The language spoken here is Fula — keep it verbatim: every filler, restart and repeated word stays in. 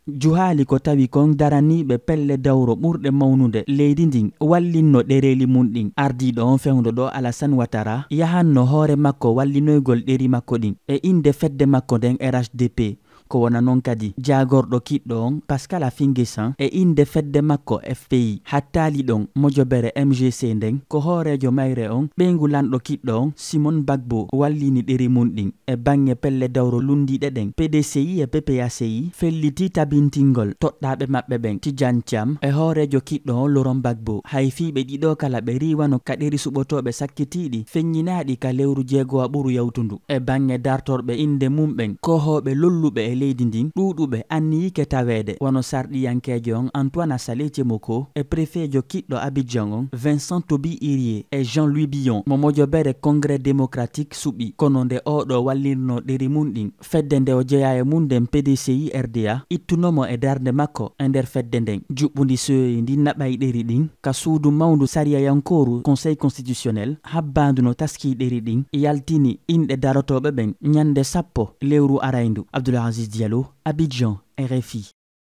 Juhaali ko tawi kon daraniiɓe pelle dawro ɓurɗe mawnude leydi ndin wallinno ɗereeli mun ɗin. Ardiiɗo on fewndo ɗoo, Alassane Ouattara, yahanno hoore makko wallinoygol ɗeri makko ɗin e innde fedde makko nden R H D P. Ko wona non kadi jaagorɗo kiɗɗo on, Pascal Affi N'Guessan, e innde fedde makko F P I. Hattaali ɗon, mojobere M G C nden, ko hooreejo mayre on, ɓeyngu lanɗo kiɗɗo on, Simon Gbagbo, wallini ɗeri mun ɗin. E baŋŋe pelle dawro lunndiiɗe ɗen, P D C I e P P A C I fellitii tabintingol toɗɗaaɓe maɓɓe ɓen, Tidiane Thiam e hooreejo kiɗɗo on, Laurent Gbagbo. Hay fii ɓe ɗiɗo kala, ɓe riiwano ka ɗeri suɓotooɓe sakkitiiɗi feññinaaɗi ka lewru jeegowa ɓuru yawtundu. E baŋŋe dartorɓe innde mun ɓen, kohooɓe lolluɓe e leydi ndin, ɗuuɗuɓe anniyike taweede, wano sarɗiyankeejo on Antoine Assalé Thiemoko e prefeejo kiɗɗo Abidjan on, Vincent Toby Irié, e Jean-Louis Billon, mo mojobere Congrès Démocratique suɓi. Kono nde oo ɗoo wallirnoo ɗeri mun ɗin, fedde nde o jeyaa e mun nden, P D C I R D A, ittuno mo e darnde makko e nder fedde nden. Juɓɓundi sewoyi ndin naɓay ɗeri ɗin ka suudu mawndu sariyayankooru, Conseil Constitutionnel, habbaandu no taskii ɗeri ɗin, yaltini inɗe darotooɓe ɓen ñannde sappo lewru arayndu. Abdoul Aziz Diallo, Abidjan, R F I.